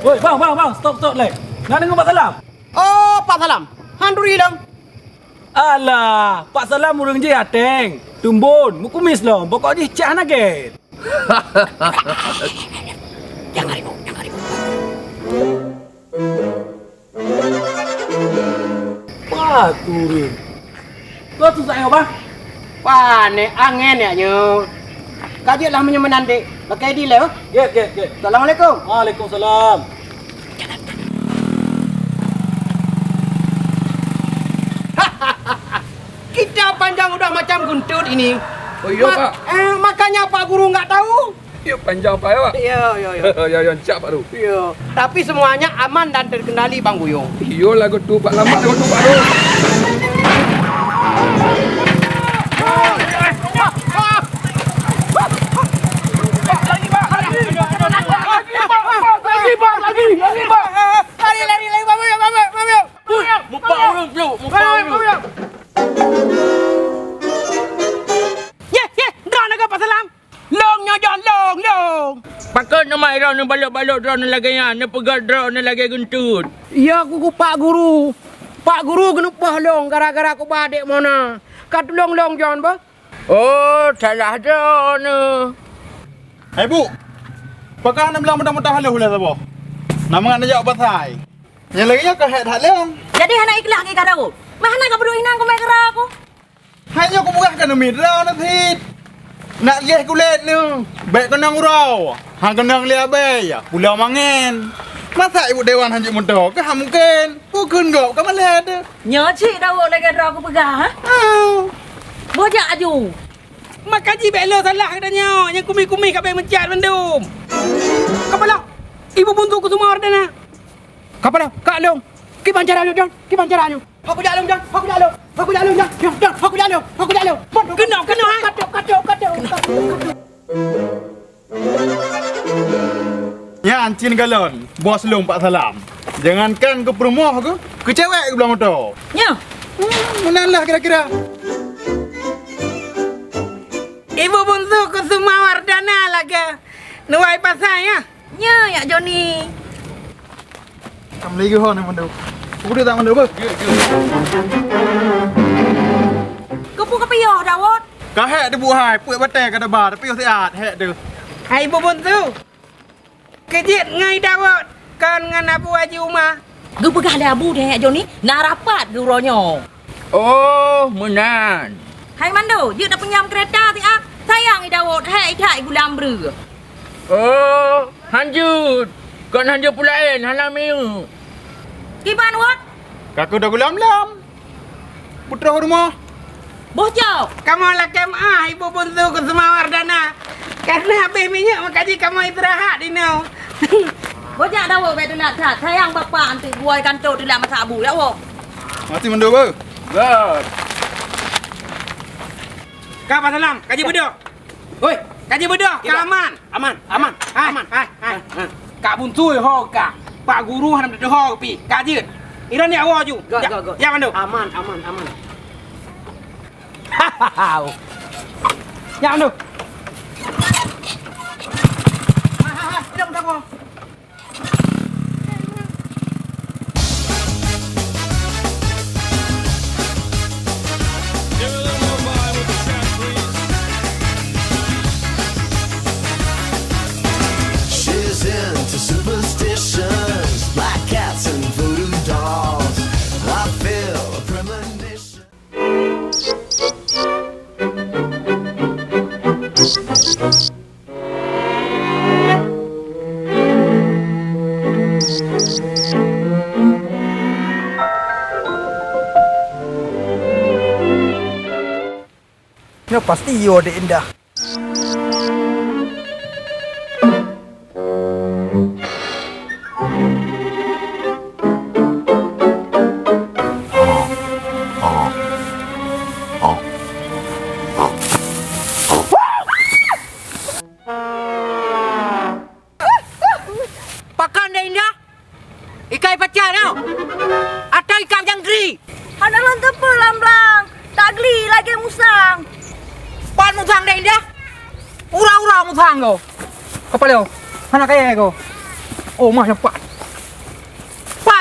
Woi, bang, bang, bang, stop, stop lé. Na deungoe Pak Salam? Oh, Pak Salam. Han turi lom. Alah, Pak Salam ureueng jih ateng, tumbon, meukumis lom, pokok jih cah na gét. Jangan ribut, jangan ribut. Wah, turun. Kau susah ya, Bang? Wah, nek angin ya nyoe. Ka jeuet lah meunyoe meunan dek. Pakai di leh, oh. Gét, gét, gét. Assalamualaikum. Waalaikumsalam. Kita panjang udah macam guntur ini. Oh, iya, Pak. Eh, makanya Pak Guru nggak tahu. Iya, panjang, Pak, ya, Pak? Iya, iya, iya. Ya, ya, cak, Pak, tu. Iya. Tapi semuanya aman dan terkendali, Bang Buyung. Iya, lagu tu, Pak, lama lagu tu, Pak, tu. Lari, lari, lari, Bang Buyung, Bang Buyung, Bang Buyung. Mupak ureueng, Bro, mupak ureueng. Yeh, yeh, droeneuh ka Pak Salam. Lôn nyoe, Jon, lôn, lôn. Pakon teuma droeneuh balot-balot droeneuh lagèe nyan, neupeugah droeneuh lagèe guntur. Ya, ku, ku Pak Guru. Pak Guru geuneupah lôn gara-gara kuba adék Mona. Ka tulông lôn, Jon, bah. Oh, salah droeneuh. Hai, Bu. Pakon hana bilang mudah-mudah haloh ulèe saboh? Na mangat neujaweueb pasai. Nyang lagèe nyoe ka hék that lé. Jadi hana ikhlaih lagèe ka Daud. Mah hana ka peuduek inong ku meukeura ku. Hai nyoe kupeugah keuneuk mita na cit. Nak lheueh kulét nyoe, bèk keunong uroe. Han keunong lé abèe, pulo mangen. Masa ibu dewan hanjeuet meudoe, ka han mungken. Bukon gob ka malèe teuh. Nyoe cit Daud lagèe droe kupeugah, ha? Ah. Boh jak aju. Maka jih bèk le salah geutanyoe, nyang kumih-kumih ka bèk meucat mandum. Kapala, ibu buntu Kusuma Wardana. Kapala, Kak Long. Kiban cara nyoe, Jon? Kiban cara nyoe? Aku jak lôn, Jon. Aku jak lôn. Aku jak lôn, Jon. Jon, Jon, aku jak lôn. Aku jak lôn. Keunoe, keunoe, eh. Katok, katok, katok, katok, katok. Nyan cit kalon, bos lôn Pak Salam. Jangankan keu peurumoh keuh, keu cewek geubloe moto. Nyoe. Hmm, meunan lah kira-kira. Ibu buntu Kusuma Wardana lagèe nuwai pasai, ya? Nyoe, Yak Joni. Assalamualaikum, hon, Mandu. Udah tak, Mandu, beuh? Keupeue kapiôh, Daud? Ka hék teuh, Bu hai, peuet batèe ka teuba, tapi siat, hék teuh. Hai, Ibu Buntu. Keujeuet ngai Daud, kon ngon Abu Haji Uma. Geupeugah lé Abu deh, Yak Joni, na rapat geuh uroe nyoe. Oh, meunan. Hai Mando, jeuet tapeunyam keureta siat. Sayang i Daud, hai that i gulam breueh. Oh, hanjeuet. Kon hanjeuet peulaén, hana miyueb. Kiban Wot? Ka keuh da gulam-lam. Putroh rumoh. Boh cok. Kamoe lakèe meu'ah Ibu Bunsu Kusuma Wardana. Karena habéh minyeuk meukaji kamoe istirahat inoe. Bojak dawoe bèk teulat that. Sayang bapak anti buai kanto teulat masak bu, dawoe. Mati mandum, beuh. Beuh. Ka Pak Salam, kaji beudôh. Hoi, kaji beudôh, ka aman. Aman, aman, hai, aman. Hai, hai. Kak Bunsu ho ka. Pak Guru hana meututoe ho pi. Ka jeuet. Iran ni awak ju. Gak, gak, gak. Ya, mandum. Aman, aman, aman. Nyak tu. She's into superstitions, black cats and voodoo dolls. I feel a premonition. Nyoe pasti yo Dek Indah. Pakon Dek Indah? Ikai paca nyoe? Atawa ikai jangkri? Hana lôn teupeu lam blang, tak gli lagèe musang. Pat musang Dek Indah? Ura-ura musang ko. Kapal yo, hana kaya ko. Oh, mah nyoe pat.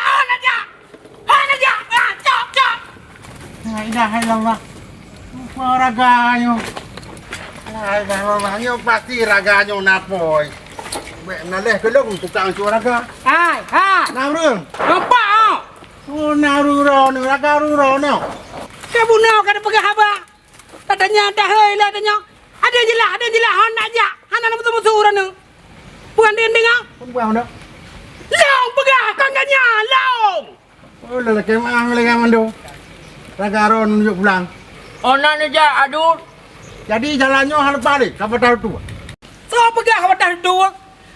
jak, hana jak. Hana jak. Ah, cok, cok. La ilaha illallah. Rupa raga nyoe. La ilaha illallah. Nyoe pasti raga nyoe na pôi. Bèk na lheuh keu lôn tukang cok raga. Hai, ha. Na ureueng. Nampak, oh. Oh, na ureueng droeneuh, raga ureueng droeneuh. Ka bunoe ka tapeugah haba. Tatanya, tahei lé tanyoe. Ada jeulaih, ada jeulaih, hana jak. Hana na musu-musu ureueng nyoe. Bukan dia dengar. Pun bukan dah. Lôn peugah, kon Nyan, laung! Oh, lelaki mah lelaki mando. Raga ron menuju pulang. Oh, na neujak, Adut. Jadi, jalan nyoe hana balik, ka patah tutoe. Soe peugah ka patah tutoe?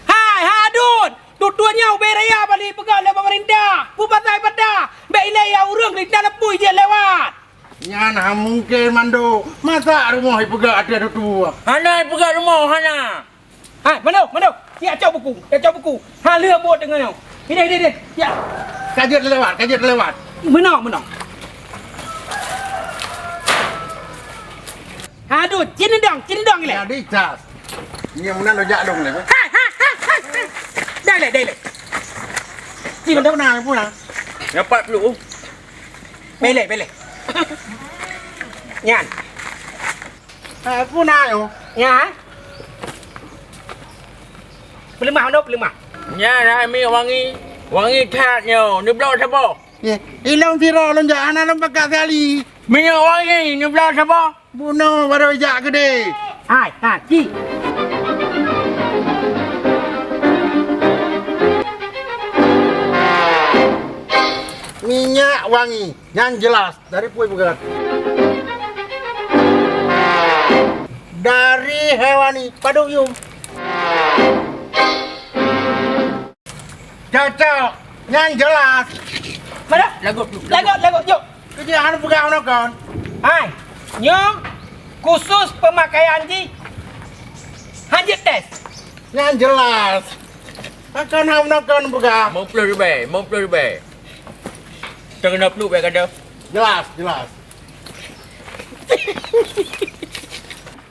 Hai, hai, Adut! Tutoe nyoe ubé raya bali peugah lé pemerintah. Peue pasai patah? Bèk ilèe ya ureueng, linto leupui jeuet lewat. Nyan hana mungken, Mando. Masa rumoh ipeugah ateueh tutoe? Hana ipeugah rumoh, hana. Ha, Mando, Mando. Siap cok buku, siap cok buku. Ha, lheueh buet deungon nyoe. Ideh, ideh, ideh. Siap. Ka jeuet lewat, ka jeuet lewat. Meunoe, meunoe. Ha, aduh, cindong, cindong ilèe. Jadi cas. Nyoe meunan lo jak dong lé. Ha, ha, ha, ha, ha. Dah lé, dah lé. Ci, Mando. Puna, puna. Nyoe pat ploh. Bèk lé, bèk lé. Nyan. Eh, puna nyoe. Nyan. Peuleumah, Mando, peuleumah. Nyan hai miek wangi. Wangi that nyoe. Neubloe saboh. Ye, ilôn sidroe lôn jak, hana lôn pakat sekali. Minyeuk wangi, neubloe saboh. Bunoe barô jak keudeh. Hai, ha, ci. Minyeuk wangi, nyan jeulaih dari peue peugah. Dari hewani padub yum. Cocok, nyan jeulaih. Mana? Lagot dulu. Lagot, lagot, jok. Keujiak hana peugah ngon kon. Hai, nyoe khusus peumakaian jih. Hanjeuet tes. Nyan jeulaih. Takon hana kon peugah. Lima puluh ribèe, lima puluh ribèe. Teukeuna pluek bèk gadoh. Jeulaih, jeulaih.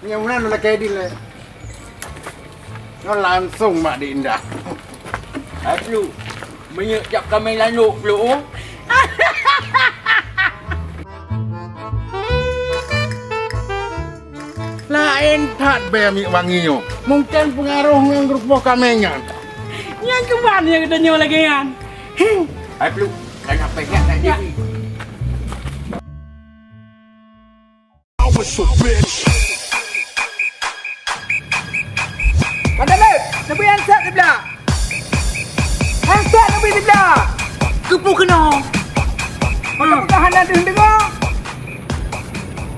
Nyang meunan lakèe di lé. Nyoe langsong mak di indah. Aduh, meunyeuk cap kameng landok ploh. Laén that bèe miek wangi nyoe. Mungken peungaroh ngon rupoh kameng nyan. Nyang keuban nyang geutanyoe lagèe nyan. Aduh, kan apa siap tak jadi. Padahai, neubri ansat siblah. Ansat neubri siblah. Keupeue keunoe? Meunan peugah hana deuh deungoe.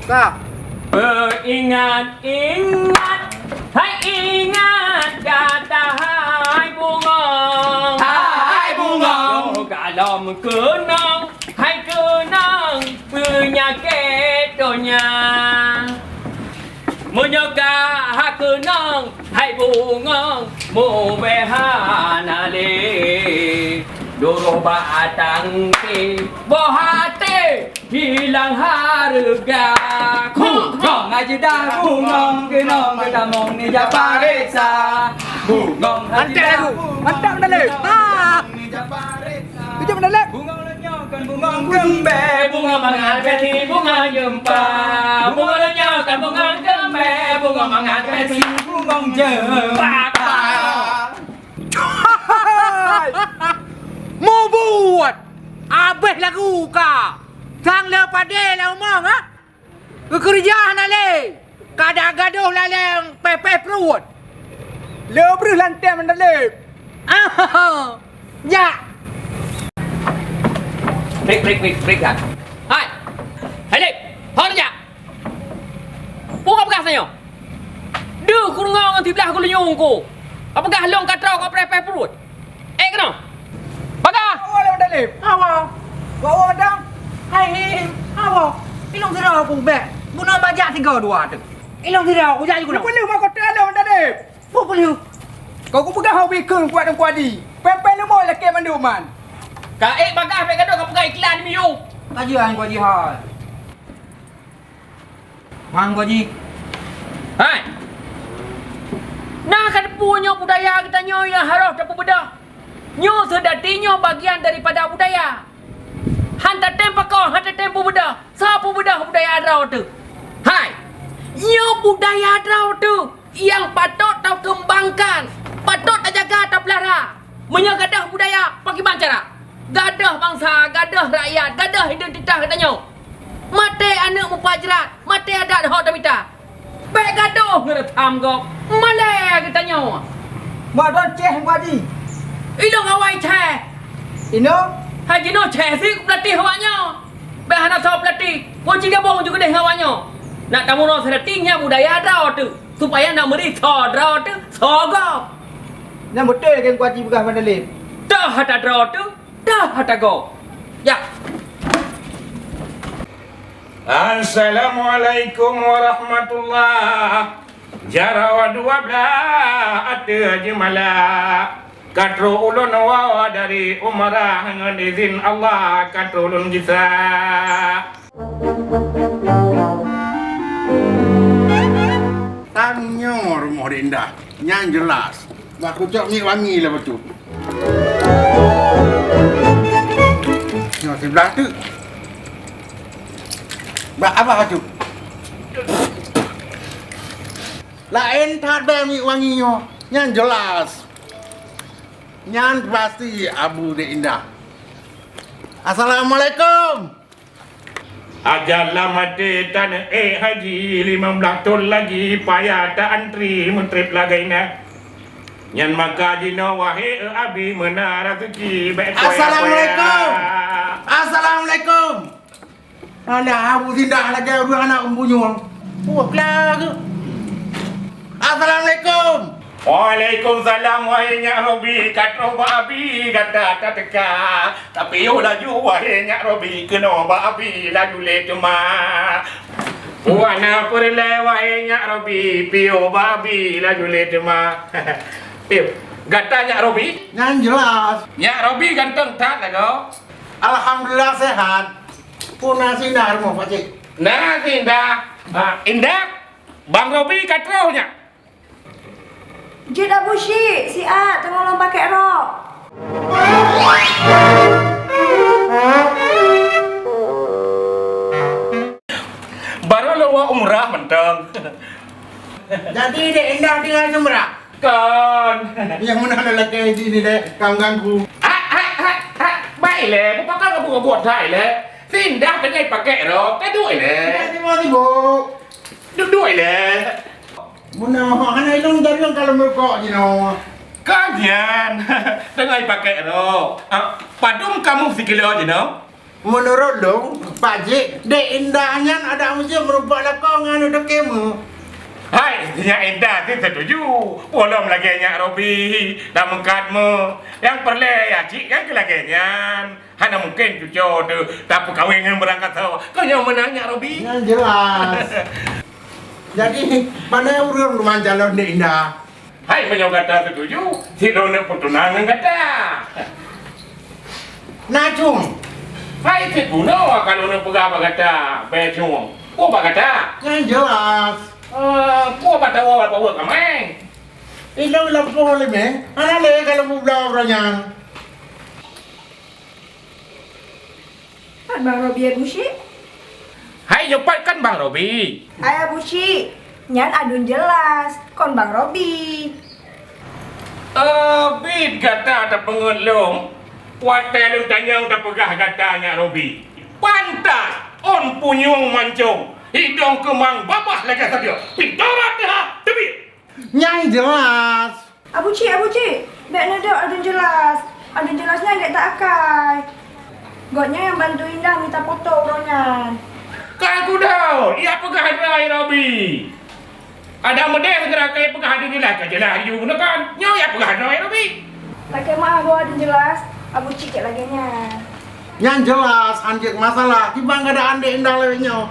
Ka. Beuingat-ingat, hai ingat gata hai bungong. Hai bungong. Goh galom keunong. Hai keunong peunyakét donya. Meunyoe ka ha keunong, hai bungong, mubèe hana lé. Duroh bak tangke, boh até hilang hareuga. Bungong aja dah, bungong keunong geutamong neujak pareksa. Bungong aja dah, bungong keunong neujak pareksa. Keujeut meunan lé. Bungong lôn nyoe kon bungong keumbée, bungong mangat beti, bungong jeumpa. Bungong lôn nyoe kon bungong keumbée, bungong mangat beti, bungong jeumpa. Hai! Mubuet! Abéh lagu ka! Sang le padé lam rumoh, ha? Geukeureuja hana lé, kada gadôh laleng péh-péh pruet. Le breuh lantée meutaleb. Ahaha, jak! Break, break, break, break, jak. Hai! Hai, Lép! Hon jak! Peue kapeugah tanyoe? Deuh kureueng ngon siblah geulinyueng ku. Kapeugah lôn ka troh ka péh-péh pruet. Eh, keunoe! Paga! Awa lé meutaleb! Awa! Awa dang! Hai, hai, hai! Awa! Ilôn sidroe ku bék! Bunoe bajak sigoe dua teuh! Ilôn sidroe ku jak ju keunoe! Peuleueh mako teuh lé meutaleb! Peue peuleueh? Kau kupeugah hau bikeu kuat dan kuadi! Péh-péh leumo lakée mandum man! Ka ék bagah bék gadôh kapeugah iklan miyueb! Ka jeuet hai ku jihai! Mang Goji. Hai! Na kateupeue nyoe budaya geutanyoe nyang harôh tapeubeudah. Nyoe seudati nyoe bagian daripada budaya. Han tatem pakoe, han tatem peubeudah. Soe peubeudah budaya droe teuh? Hai! Nyoe budaya droe teuh nyang patot takeumbangkan, patot tajaga, tapeulara. Meunyoe gadôh budaya, pakriban cara? Gadôh bansa, gadôh rakyat, gadôh identitas geutanyoe. Maté aneuëk mupajrat, maté adat ho tamita. Bék gadôh ngon reutam gob, malée geutanyoe. Mak don ceh mubaji. Ilong awai ceh. Inoe? Hai jinoe ceh sit peulatéh awak nyoe. Bèk hana soe peulatéh. Peue cit gabong ju keudeh ngon awak nyoe. Nak tameurunoe seuleuti nyan budaya droe teuh. Supaya nak meuri soe droe teuh soe gob. Nyan beutôi lagèe Teungku Haji peugah ban dalem. Toh ata droe teuh, toh ata gob. Ya. Assalamualaikum warahmatullah. Jaroe dua blah ateueh jeumala. Ka trôh ulôn woe dari umrah, ngon izin Allah ka trôh lôn gisa. Tanyoe rumoh Dek Indah, nyan jeulaih. Bak kucok miet wangi lé bacut. Nyoe siblah teuk. Bak abah bacut. Laén that bak miet wangi nyoe. Nyan jeulaih. Nyan pasti Abu Dek Indah. Assalamualaikum. Ajalah maté taneuk ék haji, limong blah thôn lagi payah ta antri meutrép lagèe nyan. Nyan maka jinoe wahé abi meunan raseuki bèk poya-poya. Assalamualaikum. Assalamualaikum. Alah, Abu Sindah lagèe ureueng aneuk bunyueng. Wah, kla geuh. Assalamualaikum. Waalaikumsalam, wahé Nyak Robi, ka trôh bak abi gata tateuka. Tapiôh laju, wahé Nyak Robi, keunoe bak abi laju lé teuma. Wana peureulèe, wahé Nyak Robi, piôh bak abi laju lé teuma. Piôh, gata Nyak Robi? Nyan jeulaih. Nyak Robi ganteng that lagoe. Alhamdulillah, sehat. Peue na Sindah rumoh, Pakcik? Na Sindah. Ah, Indah, Bang Robi ka trôh nyan. Jeuet Abu Syik, siat, teungoh lôn pakèk rok. Barô lôn woe umrah mantong. Jadi Dek Indah tinggai Sumrak? Kon. Nyang meunan lelaki di ni deh, kang ganggu. Hai, hai, hai, hai. Baik lé, bupakon ngebut-ngebut hai lé. Sindah teungoh pakèk rok, ka duek lé. Sibuk-sibuk. Duek-duek lé. Meunan, hana ilong jalan kalau meurukok jinoe. Ka nyan, teungoh pakèk rok. Ah, padum kamoe sikilo jinoe? Meunurot lôn, Pakcik, Dek Indah nyan adak meujeuet meurumpok lakoe ngon aneuk toke meu. Hai, Nyak Indah cit seutuju. Ulôn lagèe Nyak Robi, dak meukat meu. Nyang peureulèe ya cit nyang keu lagèe nyan. Hana mungken cucoe teuh tapeukawen ngon beurangkasoe. Kon nyoe meunan Nyak Robi? Nyan jeulaih. Jadi, pane ureueng rumoh calon Dek Indah? Hai, meunyoe gata seutuju, sit lôn neuk peutunang ngon gata. Na cueng? Hai, sit bunoe ka lôn neuk peugah bak gata, bèe cueng. Peue bak gata? Nyan jeulaih. Eh, peue bak tawoe bak weuek amai? Ilong lampôh lé mé, hana lé ka lôn peubloe uroe nyan. Pat Bang Robi, Abu Syik? Hai, nyoe pat kan Bang Robi. Hai Abu Syik, nyan aduen jeulaih, kon Bang Robi. Eh, bit gata tapeungeut lom, watèe lôn tanyong tapeugah gata Nyak Robi. Pantas, ôn punyueng mancong, hidong keumang babah lagèe sapeue. Pintoe rot teuhah, teubiet. Nyan jeulaih. Abu Cik, Abu Cik, bèk neudok aduen jeulaih. Aduen jeulaih nyan gèt that akai. Gobnyan nyang bantu Indah mita poto uroe nyan. Ka kudok, ya peugah droe Robi. Adak meudeh segera keu peugah aduen jeulaih, ka jeulaih laju bunoe kan. Nyoe ya peugah droe Robi. Lakèe meu'ah boh aduen jeulaih, Abu Cik cit lagèe nyan. Nyan jeulaih, hanjeuet masalah. Kiban keuadaan Dek Indah lagèe nyoe?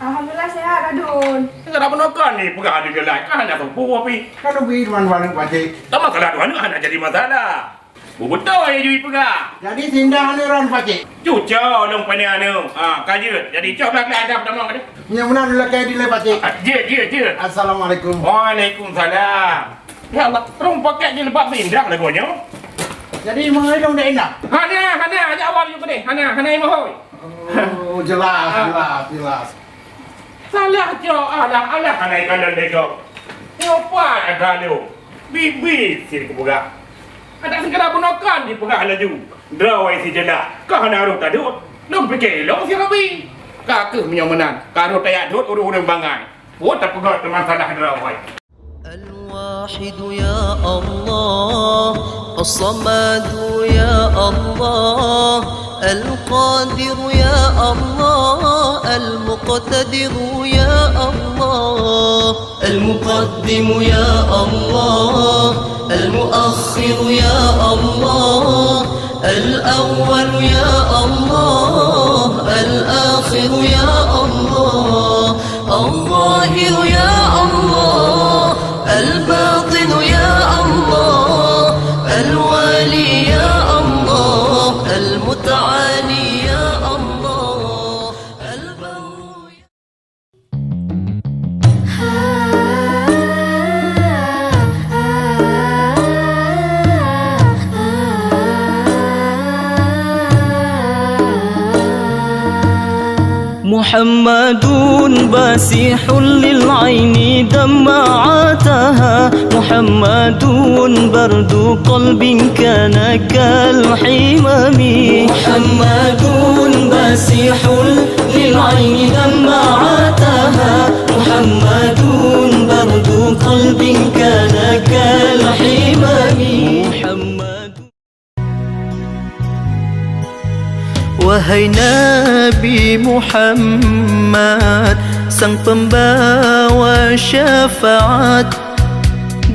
Alhamdulillah, sehat, Adun. Enggak ada penolakan ni, peugah aduen jeulaih. Kan hana peue-peue pih. Kan lebih dua aneuk, Pakcik. Tak masalah dua aneuk, hana jadi masalah. Beutôi jih peugah. Jadi sindah aneuk droen, Pakcik? Cuco lôn pane aneuk. Ha, ka jeuet. Jadi cok gleh-gleh dah pertama kali. Nyang meunan lôn lakèe dilèe, Pakcik. Ah, jeuet, jeuet, jeuet. Assalamualaikum. Waalaikumsalam. Ya Allah, rhung pakèk jilbab sindah lagoe nyoe. Jadi, meungoh lôn Dek Indah? Hana, hana, jak awai laju keudeh. Hana, hana imeuhôi. Oh, jeulaih, jeulaih, jeulaih. Salah cok, alah, alah, hana ikalon lé gob. Nyoe pat atra lôn. Bit-bit sit kupeugah. Adak segera bunoe kan jipeugah laju. Droe si jeulaih, ka hana rhot tadot. Lôn pike lôn si Robi. Ka keuh meunyoe meunan, ka rhot tajak dot ureueng-ureueng bangai. Peue tapeugah teuma salah droe. الواحد يا الله، الصمد يا الله، القادر يا الله، المقتدر يا الله، المقدم يا الله، المؤخر يا الله، الأول يا الله، الآخر يا الله، الظاهر يا الله، الباطن يا الله، الوالي يا الله، المتعالي يا الله، البر محمد باسح للعين دمعتها، محمد برد قلب كان كالحمام. محمد باسح للعين دمعتها، محمد برد قلب كان كالحمام. محمد Wahai Nabi Muhammad, sang pembawa syafaat,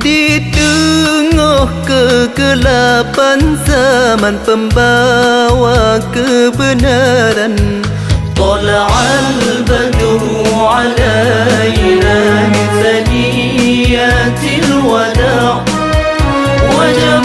di teungoh kegelapan zaman pembawa kebenaran. طلع البدر علينا من ثنيات الوداع، وجب